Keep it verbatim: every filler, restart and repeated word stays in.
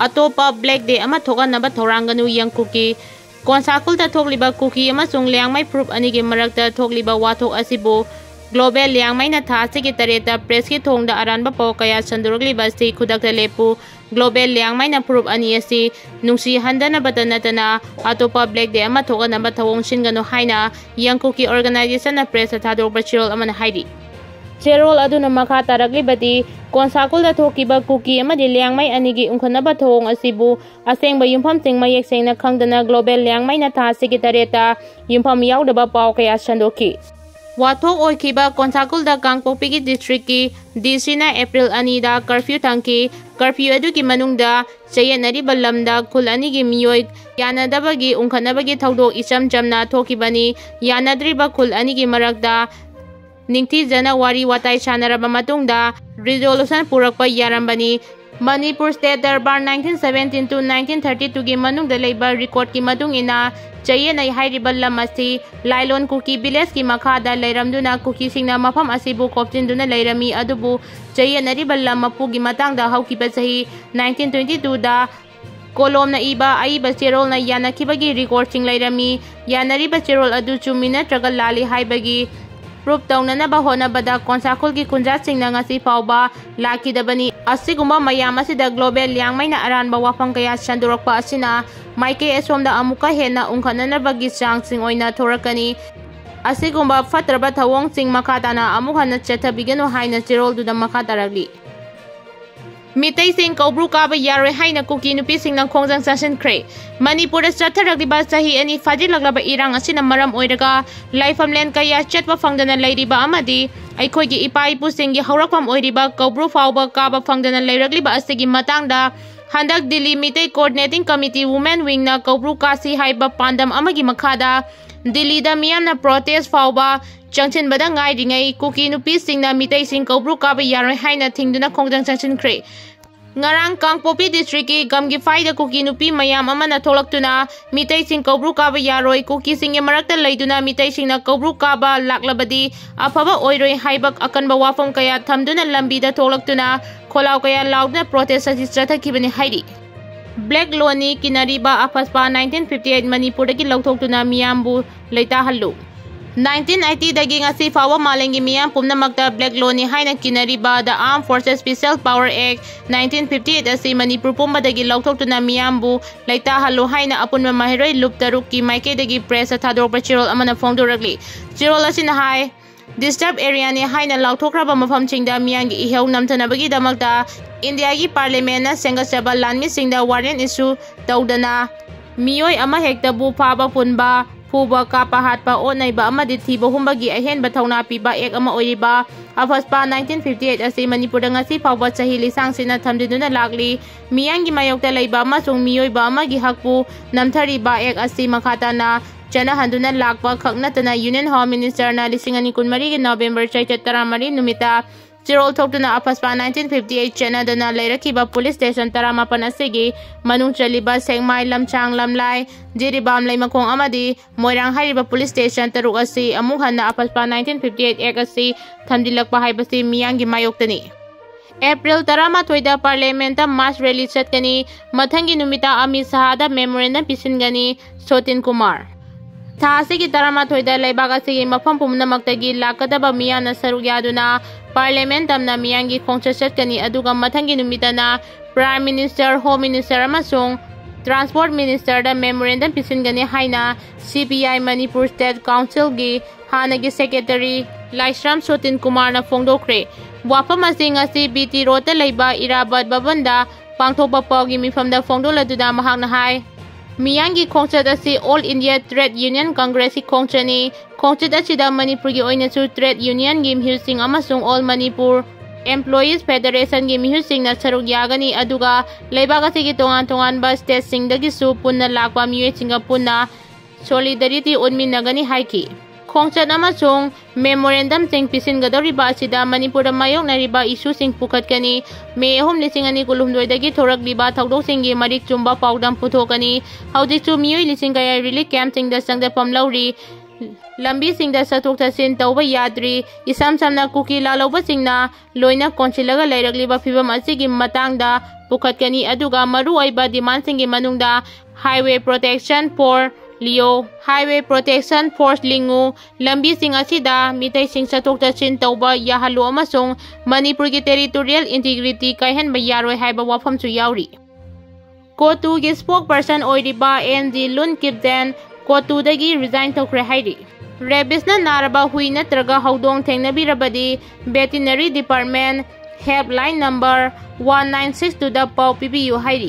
ꯑꯇꯣꯞꯄ Black Day ꯑꯃ ꯊꯣꯛꯍꯟꯅꯕ ꯊꯧꯔꯥꯡꯒꯅꯨ꯫ ꯌꯪꯀꯨꯛꯀꯤ ꯀꯣꯟꯁꯥꯈꯨꯜꯗ ꯊꯣꯛꯂꯤꯕ ꯀꯨꯀꯤ ꯑꯃꯁꯨꯡ ꯂꯤꯌꯥꯡꯃꯩ ꯐꯨꯔꯨꯞ ꯑꯅꯤꯒꯤ ꯃꯔꯛꯇ ꯊꯣꯛꯂꯤꯕ ꯋꯥꯊꯣꯛ ꯑꯁꯤꯕꯨ Global ꯂꯤꯌꯥꯡꯃꯩꯅ ꯊꯥ ꯑꯁꯤꯒꯤ ꯇꯔꯦꯠꯇ pressꯀꯤ ꯊꯣꯡꯗ ꯑꯔꯥꯟꯕ ꯄꯥꯎ ꯀꯌꯥ ꯁꯟꯗꯣꯔꯛꯂꯤꯕ ꯑꯁꯤ ꯈꯨꯗꯛꯇ ꯂꯦꯞꯄꯨ꯫ Global ꯂꯤꯌꯥꯡꯃꯩꯅ ꯐꯨꯔꯨꯞ ꯑꯅꯤ ꯑꯁꯤ ꯅꯨꯡꯁꯤꯍꯟꯗꯅꯕꯇ ꯅꯠꯇꯅ ꯑꯇꯣꯞꯄ Black Day ꯑꯃ ꯊꯣꯛꯍꯟꯅꯕ ꯊꯧꯑꯣꯡ ꯁꯤꯟꯒꯅꯨ ꯍꯥꯏꯅ ꯌꯪꯀꯨꯛꯀꯤ organisationꯅ pressꯇ ꯊꯥꯗꯣꯔꯛꯄ ꯆꯦꯔꯣꯜ ꯑꯃꯅ ꯍꯥꯏꯔꯤ꯫ ꯆꯦꯔꯣꯜ ꯑꯗꯨꯅ ꯃꯈꯥ ꯇꯥꯔꯛꯂꯤꯕꯗꯤ, ꯀꯣꯟꯁꯥꯈꯨꯜꯗ ꯊꯣꯛꯈꯤꯕ ꯀꯨꯀꯤ ꯑꯃꯗꯤ ꯂꯤꯌꯥꯡꯃꯩ ꯑꯅꯤꯒꯤ ꯎꯪꯈꯠꯅꯕ ꯊꯧꯑꯣꯡ ꯑꯁꯤꯕꯨ ꯑꯁꯦꯡꯕ ꯌꯨꯝꯐꯝꯁꯤꯡ ꯃꯌꯦꯛ ꯁꯦꯡꯅ ꯈꯪꯗꯅ Global ꯂꯤꯌꯥꯡꯃꯩꯅ ꯊꯥ ꯑꯁꯤꯒꯤ ꯇꯔꯦꯠꯇ ꯌꯨꯝꯐꯝ ꯌꯥꯎꯗꯕ ꯄꯥꯎ ꯀꯌꯥ ꯁꯟꯗꯣꯛꯈꯤ꯫ ꯋꯥꯊꯣꯛ ꯑꯣꯏꯈꯤꯕ ꯀꯣꯟꯁꯥꯈꯨꯜꯗ ꯀꯥꯡꯄꯣꯛꯄꯤꯒꯤ districtꯀꯤ DCꯅ April ꯑꯅꯤꯗ curfew ꯊꯝꯈꯤ꯫ Curfew ꯑꯗꯨꯒꯤ ꯃꯅꯨꯡꯗ ꯆꯌꯦꯠꯅꯔꯤꯕ ꯂꯝꯗ ꯈꯨꯜ ꯑꯅꯤꯒꯤ ꯃꯤꯑꯣꯏ ꯌꯥꯅꯗꯕꯒꯤ ꯎꯪꯈꯠꯅꯕꯒꯤ ꯊꯧꯗꯣꯛ ꯏꯆꯝ ꯆꯝꯅ ꯊꯣꯛꯈꯤꯕꯅꯤ꯫ ꯌꯥꯅꯗ꯭ꯔꯤꯕ ꯈꯨꯜ ꯑꯅꯤꯒꯤ ꯃꯔꯛꯇ ꯅꯤꯡꯊꯤꯖꯅ ꯋꯥꯔꯤ ꯋꯥꯇꯥꯏ ꯁꯥꯟꯅꯔꯕ ꯃꯇꯨꯡꯗ resolution ꯄꯨꯔꯛꯄ ꯌꯥꯔꯝꯕꯅꯤ꯫ Manipur State Durbar nineteen seventeen to nineteen thirty twoꯒꯤ ꯃꯅꯨꯡꯗ ꯂꯩꯕ recordꯀꯤ ꯃꯇꯨꯡ ꯏꯟꯅ, ꯆꯌꯦꯠꯅꯩ ꯍꯥꯏꯔꯤꯕ ꯂꯝ ꯑꯁꯤ ꯂꯥꯏꯂꯣꯟ ꯀꯨꯀꯤ villageꯀꯤ ꯃꯈꯥꯗ ꯂꯩꯔꯝꯗꯨꯅ ꯀꯨꯀꯤꯁꯤꯡꯅ ꯃꯐꯝ ꯑꯁꯤꯕꯨ ꯈꯣꯞꯆꯤꯟꯗꯨꯅ ꯂꯩꯔꯝꯃꯤ꯫ ꯑꯗꯨꯕꯨ ꯆꯌꯦꯠꯅꯔꯤꯕ ꯂꯝ ꯃꯄꯨꯒꯤ ꯃꯇꯥꯡꯗ ꯍꯧꯈꯤꯕ ꯆꯍꯤ nineteen twenty twoꯗ ꯀꯣꯂꯣꯝꯅ ꯏꯕ ꯑꯏꯕ ꯆꯦꯔꯣꯜꯅ ꯌꯥꯅꯈꯤꯕꯒꯤ recordꯁꯤꯡ ꯂꯩꯔꯝꯃꯤ꯫ ꯌꯥꯅꯔꯤꯕ ꯆꯦꯔꯣꯜ ꯑꯗꯨ ꯆꯨꯝꯃꯤ ꯅꯠꯇ꯭ꯔꯒ ꯂꯥꯜꯂꯤ ꯍꯥꯏꯕꯒꯤ proof ꯇꯧꯅꯅꯕ ꯍꯣꯠꯅꯕꯗ ꯀꯣꯟꯁꯥꯈꯨꯜꯒꯤ ꯈꯨꯟꯖꯥꯁꯤꯡꯅ ꯉꯁꯤ ꯐꯥꯎꯕ ꯂꯥꯛꯈꯤꯗꯕꯅꯤ꯫ ꯑꯁꯤꯒꯨꯝꯕ ꯃꯌꯥꯝ ꯑꯁꯤꯗ Global ꯂꯤꯌꯥꯡꯃꯩꯅ ꯑꯔꯥꯟꯕ ꯋꯥꯐꯝ ꯀꯌꯥ ꯁꯟꯗꯣꯔꯛꯄ ꯑꯁꯤꯅ ꯃꯥꯏꯀꯩ ꯑꯁꯣꯝꯗ ꯑꯃꯨꯛꯀ ꯍꯦꯟꯅ ꯎꯪꯈꯠꯅꯅꯕꯒꯤ ꯆꯥꯡꯁꯤꯡ ꯑꯣꯏꯅ ꯊꯣꯔꯛꯀꯅꯤ꯫ ꯑꯁꯤꯒꯨꯝꯕ ꯐꯠꯇ꯭ꯔꯕ ꯊꯧꯑꯣꯡꯁꯤꯡ ꯃꯈꯥ ꯇꯥꯅ ꯑꯃꯨꯛ ꯍꯟꯅ ꯆꯠꯊꯕꯤꯒꯅꯨ ꯍꯥꯏꯅ ꯆꯦꯔꯣꯜꯗꯨꯗ ꯃꯈꯥ ꯇꯥꯔꯛꯂꯤ꯫ ꯃꯤꯇꯩꯁꯤꯡ ꯀꯧꯕ꯭ꯔꯨ ꯀꯥꯕ ꯌꯥꯔꯣꯏ ꯍꯥꯏꯅ ꯀꯨꯀꯤ ꯅꯨꯄꯤꯁꯤꯡꯅ ꯈꯣꯡꯖꯪ ꯆꯪꯁꯤꯟꯈ꯭ꯔꯦ꯫ ꯃꯅꯤꯄꯨꯔꯗ ꯆꯠꯊꯔꯛꯂꯤꯕ ꯆꯍꯤ ꯑꯅꯤ ꯐꯥꯖꯤꯜꯂꯛꯂꯕ ꯏꯔꯥꯡ ꯑꯁꯤꯅ ꯃꯔꯝ ꯑꯣꯏꯔꯒ ꯂꯥꯏꯐꯝꯂꯦꯟ ꯀꯌꯥ ꯆꯠꯄ ꯐꯪꯗꯅ ꯂꯩꯔꯤꯕ ꯑꯃꯗꯤ ꯑꯩꯈꯣꯏꯒꯤ ꯏꯄꯥ ꯏꯄꯨꯁꯤꯡꯒꯤ ꯍꯧꯔꯛꯐꯝ ꯑꯣꯏꯔꯤꯕ ꯀꯧꯕ꯭ꯔꯨ ꯐꯥꯎꯕ ꯀꯥꯕ ꯐꯪꯗꯅ ꯂꯩꯔꯛꯂꯤꯕ ꯑꯁꯤꯒꯤ ꯃꯇꯥꯡꯗ ꯍꯟꯗꯛ Delhi Meitei Coordinating Committee Women Wingꯅ ꯀꯧꯕ꯭ꯔꯨ ꯀꯥꯁꯤ ꯍꯥꯏꯕ ꯄꯥꯟꯗꯝ ꯑꯃꯒꯤ ꯃꯈꯥꯗ ꯗꯤꯜꯂꯤꯗ ꯃꯤꯌꯥꯝꯅ protest ꯐꯥꯎꯕ ꯆꯪꯁꯤꯟꯕꯗ ꯉꯥꯏꯔꯤꯉꯩ ꯀꯨꯀꯤ ꯅꯨꯄꯤꯁꯤꯡꯅ ꯃꯤꯇꯩꯁꯤꯡ ꯀꯧꯕ꯭ꯔꯨ ꯀꯥꯕ ꯌꯥꯔꯣꯏ ꯍꯥꯏꯅ ꯊꯤꯡꯗꯨꯅ ꯈꯣꯡꯖꯪ ꯆꯪꯁꯤꯟꯈ꯭ꯔꯦ꯫ ꯉꯔꯥꯡ ꯀꯥꯡꯄꯣꯛꯄꯤ districtꯀꯤ ꯒꯝꯒꯤꯐꯥꯏꯗ ꯀꯨꯀꯤ ꯅꯨꯄꯤ ꯃꯌꯥꯝ ꯑꯃꯅ ꯊꯣꯛꯂꯛꯇꯨꯅ ꯃꯤꯇꯩꯁꯤꯡ ꯀꯧꯕ꯭ꯔꯨ ꯀꯥꯕ ꯌꯥꯔꯣꯏ, ꯀꯨꯀꯤꯁꯤꯡꯒꯤ ꯃꯔꯛꯇ ꯂꯩꯗꯨꯅ ꯃꯤꯇꯩꯁꯤꯡꯅ ꯀꯧꯕ꯭ꯔꯨ ꯀꯥꯕ ꯂꯥꯛꯂꯕꯗꯤ ꯑꯐꯕ ꯑꯣꯏꯔꯣꯏ ꯍꯥꯏꯕ ꯑꯀꯟꯕ ꯋꯥꯐꯝ ꯀꯌꯥ ꯊꯝꯗꯨꯅ ꯂꯝꯕꯤꯗ ꯊꯣꯛꯂꯛꯇꯨꯅ ꯈꯣꯜꯂꯥꯎ ꯀꯌꯥ ꯂꯥꯎꯗꯨꯅ protest ꯑꯁꯤ ꯆꯠꯊꯈꯤꯕꯅꯤ ꯍꯥꯏꯔꯤ꯫ Black Law'ꯅꯤ ꯀꯤꯅꯔꯤꯕ ꯑꯐꯁꯄꯥ nineteen fifty eight ꯃꯅꯤꯄꯨꯔꯗꯒꯤ ꯂꯧꯊꯣꯛꯇꯨꯅ ꯃꯤꯌꯥꯝꯕꯨ ꯂꯩꯇꯥꯍꯜꯂꯨ꯫ Nineteen eighty ꯗꯒꯤ ꯉꯁꯤ ꯐꯥꯎꯕ ꯃꯥꯂꯦꯝꯒꯤ ꯃꯤꯌꯥꯝ ꯄꯨꯝꯅꯃꯛꯇ Black Law'ꯅꯤ ꯍꯥꯏꯅ ꯀꯤꯅꯔꯤꯕ The Armed Forces Special Power Act nineteen fifty eight ꯑꯁꯤ ꯃꯅꯤꯄꯨꯔ ꯄꯨꯝꯕꯗꯒꯤ ꯂꯧꯊꯣꯛꯇꯨꯅ ꯃꯤꯌꯥꯝꯕꯨ ꯂꯩꯇꯥꯍꯜꯂꯨ ꯍꯥꯏꯅ ꯑꯄꯨꯟꯕ ꯃꯍꯩꯔꯣꯏ ꯂꯨꯞ ꯇꯔꯨꯛꯀꯤ ꯃꯥꯏꯀꯩꯗꯒꯤ press ꯇ ꯊꯥꯗꯣꯔꯛꯄ ꯆꯦꯔꯣꯜ ꯑꯃꯅ ꯐꯣꯡꯗꯣꯔꯛꯂꯤ꯫ ꯆꯦꯔꯣꯜ ꯑꯁꯤꯅ ꯍꯥꯏ, Disturb Area ꯅꯤ ꯍꯥꯏꯅ ꯂꯥꯎꯊꯣꯛꯈ꯭ꯔꯕ ꯃꯐꯝꯁꯤꯡꯗ ꯃꯤꯌꯥꯝꯒꯤ ꯏꯍꯧ ꯅꯝꯊꯅꯕꯒꯤꯗꯃꯛꯇ ꯏꯟꯗꯤꯌꯥꯒꯤ Parliament ꯅ ꯁꯦꯝꯒꯠꯆꯕ ꯂꯥꯟꯃꯤꯁꯤꯡꯗ warrant issue ꯇꯧꯗꯅ ꯃꯤꯑꯣꯏ ꯑꯃꯍꯦꯛꯇꯕꯨ ꯐꯥꯕ ꯄꯨꯟꯕ, ꯐꯨꯕ, ꯀꯥꯞꯄ ꯍꯥꯠꯄ, ꯑꯣꯠ ꯅꯩꯕ ꯑꯃꯗꯤ ꯊꯤꯕ ꯍꯨꯝꯕꯒꯤ ꯑꯍꯦꯟꯕ ꯊꯧꯅꯥ ꯄꯤꯕ act ꯑꯃ ꯑꯣꯏꯔꯤꯕ ꯑꯐꯁꯄꯥ nineteen fifty eight ꯑꯁꯤ ꯃꯅꯤꯄꯨꯔꯗ ꯉꯁꯤ ꯐꯥꯎꯕ ꯆꯍꯤ ꯂꯤꯁꯥꯡꯁꯤꯟꯅ ꯊꯝꯖꯤꯟꯗꯨꯅ ꯂꯥꯛꯂꯤ꯫ ꯃꯤꯌꯥꯝꯒꯤ ꯃꯥꯌꯣꯛꯇ ꯂꯩꯕ ꯑꯃꯁꯨꯡ ꯃꯤꯑꯣꯏꯕ ꯑꯃꯒꯤ ꯍꯛꯄꯨ ꯅꯝꯊꯔꯤꯕ act ꯑꯁꯤ ꯃꯈꯥ ꯇꯥꯅ ꯆꯠꯅꯍꯟꯗꯨꯅ ꯂꯥꯛꯄ ꯈꯛ ꯅꯠꯇꯅ Union Home Minister ꯅ ꯂꯤꯁꯤꯡ ꯑꯅꯤ ꯀꯨꯟꯃꯔꯤꯒꯤ November ꯆꯩꯆꯠ ꯇꯔꯥꯃꯔꯤ ꯅꯨꯃꯤꯠꯇ ꯆꯦꯔꯣꯜ ꯊꯣꯛꯇꯨꯅ ꯑꯐꯁꯄꯥ nineteen fifty eight ꯆꯠꯅꯗꯅ ꯂꯩꯔꯛꯈꯤꯕ police station ꯇꯔꯥꯃꯥꯄꯟ ꯑꯁꯤꯒꯤ ꯃꯅꯨꯡ ꯆꯜꯂꯤꯕ ꯁꯦꯛꯃꯥꯏ, ꯂꯝꯁꯥꯡ, ꯂꯝꯂꯥꯏ, ꯖꯤꯔꯤꯕꯥꯝ, ꯂꯩꯃꯈꯣꯡ ꯑꯃꯗꯤ ꯃꯣꯏꯔꯥꯡ ꯍꯥꯏꯔꯤꯕ police station ꯇꯔꯨꯛ ꯑꯁꯤ ꯑꯃꯨꯛ ꯍꯟꯅ ꯑꯐꯁꯄꯥ nineteen fifty eight act ꯑꯁꯤ ꯊꯝꯖꯤꯜꯂꯛꯄ ꯍꯥꯏꯕꯁꯤ ꯃꯤꯌꯥꯝꯒꯤ ꯃꯥꯌꯣꯛꯇꯅꯤ꯫ April ꯇꯔꯥꯃꯥꯊꯣꯏꯗ Parliament ꯇ mass rally ꯆꯠꯀꯅꯤ꯫ ꯃꯊꯪꯒꯤ ꯅꯨꯃꯤꯠꯇ ꯑꯃꯤꯠ ꯁꯍꯥꯗ memorandum ꯄꯤꯁꯤꯟꯒꯅꯤ ꯁꯣꯇꯤꯟ ꯀꯨꯃꯥꯔ꯫ ꯊꯥ ꯑꯁꯤꯒꯤ ꯇꯔꯥꯃꯥꯊꯣꯏꯗ ꯂꯩꯕꯥꯛ ꯑꯁꯤꯒꯤ ꯃꯐꯝ ꯄꯨꯝꯅꯃꯛꯇꯒꯤ ꯂꯥꯛꯀꯗꯕ ꯃꯤꯌꯥꯝꯅ ꯁꯔꯨꯛ ꯌꯥꯗꯨꯅ Parliament ꯇꯝꯅ ꯃꯤꯌꯥꯝꯒꯤ ꯈꯣꯡꯆꯠ ꯆꯠꯀꯅꯤ, ꯑꯗꯨꯒ ꯃꯊꯪꯒꯤ ꯅꯨꯃꯤꯠꯇꯅ Prime Minister, Home Minister ꯑꯃꯁꯨꯡ Transport Minister ꯗ memorandum ꯄꯤꯁꯤꯟꯒꯅꯤ ꯍꯥꯏꯅ C P I Manipur State Council ꯒꯤ ꯍꯥꯟꯅꯒꯤ secretary ꯂꯥꯏꯁ꯭ꯔꯝ ꯁꯣꯇꯤꯟ ꯀꯨꯃꯥꯔꯅ ꯐꯣꯡꯗꯣꯛꯈ꯭ꯔꯦ꯫ ꯋꯥꯐꯝ ꯑꯁꯤ ꯉꯁꯤ B T Road ꯇ ꯂꯩꯕ ꯏꯔꯥꯕꯠ ꯚꯕꯟꯗ ꯄꯥꯡꯊꯣꯛꯄ ꯄꯥꯎꯒꯤ ꯃꯤꯐꯝꯗ ꯐꯣꯡꯗꯣꯛꯂꯗꯨꯅ ꯃꯍꯥꯛꯅ ꯍꯥꯏ, ꯃꯤꯌꯥꯝꯒꯤ ꯈꯣꯡꯆꯠ ꯑꯁꯤ All India Trade Union Congress ꯀꯤ ꯈꯣꯡꯆꯠꯅꯤ꯫ ꯈꯣꯡꯆꯠ ꯑꯁꯤꯗ ꯃꯅꯤꯄꯨꯔꯒꯤ ꯑꯣꯏꯅꯁꯨ trade union ꯒꯤ ꯃꯤꯍꯨꯠꯁꯤꯡ ꯑꯃꯁꯨꯡ All Manipur Employees Federation ꯒꯤ ꯃꯤꯍꯨꯠꯁꯤꯡꯅ ꯁꯔꯨꯛ ꯌꯥꯒꯅꯤ, ꯑꯗꯨꯒ ꯂꯩꯕꯥꯛ ꯑꯁꯤꯒꯤ ꯇꯣꯉꯥꯟ ꯇꯣꯉꯥꯟꯕ state ꯁꯤꯡꯗꯒꯤꯁꯨ ꯄꯨꯟꯅ ꯂꯥꯛꯄ ꯃꯤꯑꯣꯏꯁꯤꯡꯒ ꯄꯨꯟꯅ solidarity ꯎꯠꯃꯤꯟꯅꯒꯅꯤ ꯍꯥꯏꯈꯤ꯫ ꯈꯣꯡꯆꯠ ꯑꯃꯁꯨꯡ memorandum ꯁꯤꯡ ꯄꯤꯁꯤꯟꯒꯗꯧꯔꯤꯕ ꯑꯁꯤꯗ ꯃꯅꯤꯄꯨꯔꯗ ꯃꯥꯌꯣꯛꯅꯔꯤꯕ issue ꯁꯤꯡ ꯄꯨꯈꯠꯀꯅꯤ꯫ May ꯑꯍꯨꯝ, ꯂꯤꯁꯤꯡ ꯑꯅꯤ ꯀꯨꯟꯍꯨꯝꯗꯣꯏꯗꯒꯤ ꯊꯣꯔꯛꯂꯤꯕ ꯊꯧꯗꯣꯛꯁꯤꯡꯒꯤ ꯃꯔꯤꯛ ꯆꯨꯝꯕ ꯄꯥꯎꯗꯝ ꯄꯨꯊꯣꯛꯀꯅꯤ꯫ ꯍꯧꯖꯤꯛꯁꯨ ꯃꯤꯑꯣꯏ ꯂꯤꯁꯤꯡ ꯀꯌꯥ relief camp ꯁꯤꯡꯗ ꯆꯪꯖꯐꯝ ꯂꯧꯔꯤ꯫ ꯂꯝꯕꯤꯁꯤꯡꯗ ꯆꯠꯊꯣꯛ ꯆꯠꯁꯤꯟ ꯇꯧꯕ ꯌꯥꯗ꯭ꯔꯤ꯫ ꯏꯁꯝ ꯁꯝꯅ ꯀꯨꯀꯤ ꯂꯥꯜꯍꯧꯕꯁꯤꯡꯅ ꯂꯣꯏꯅ ꯀꯣꯟꯁꯤꯜꯂꯒ ꯂꯩꯔꯛꯂꯤꯕ ꯐꯤꯕꯝ ꯑꯁꯤꯒꯤ ꯃꯇꯥꯡꯗ ꯄꯨꯈꯠꯀꯅꯤ, ꯑꯗꯨꯒ ꯃꯔꯨꯑꯣꯏꯕ ꯗꯤꯃꯥꯟꯁꯤꯡꯒꯤ ꯃꯅꯨꯡꯗ Highway Protection for ꯂꯤꯌꯣ, Highway Protection Force ꯂꯤꯡꯉꯨ, ꯂꯝꯕꯤꯁꯤꯡ ꯑꯁꯤꯗ ꯃꯤꯇꯩꯁꯤꯡ ꯆꯠꯊꯣꯛ ꯆꯠꯁꯤꯟ ꯇꯧꯕ ꯌꯥꯍꯜꯂꯨ ꯑꯃꯁꯨꯡ ꯃꯅꯤꯄꯨꯔꯒꯤ territorial integrity ꯀꯥꯏꯍꯟꯕ ꯌꯥꯔꯣꯏ ꯍꯥꯏꯕ ꯋꯥꯐꯝꯁꯨ ꯌꯥꯎꯔꯤ꯫ ꯀꯣꯇꯨꯒꯤ spokesperson ꯑꯣꯏꯔꯤꯕ ꯑꯦꯟ ꯖꯤ ꯂꯨꯟ ꯀꯤꯞꯖꯦꯟ ꯀꯣꯇꯨꯗꯒꯤ resign ꯇꯧꯈ꯭ꯔꯦ ꯍꯥꯏꯔꯤ꯫ Rabiesꯅ ꯅꯥꯔꯕ ꯍꯨꯏ ꯅꯠꯇ꯭ꯔꯒ ꯍꯧꯗꯣꯡ ꯊꯦꯡꯅꯕꯤꯔꯕꯗꯤ veterinary department helpline number one nine six twoꯗ ꯄꯥꯎ ꯄꯤꯕꯤꯌꯨ ꯍꯥꯏꯔꯤ꯫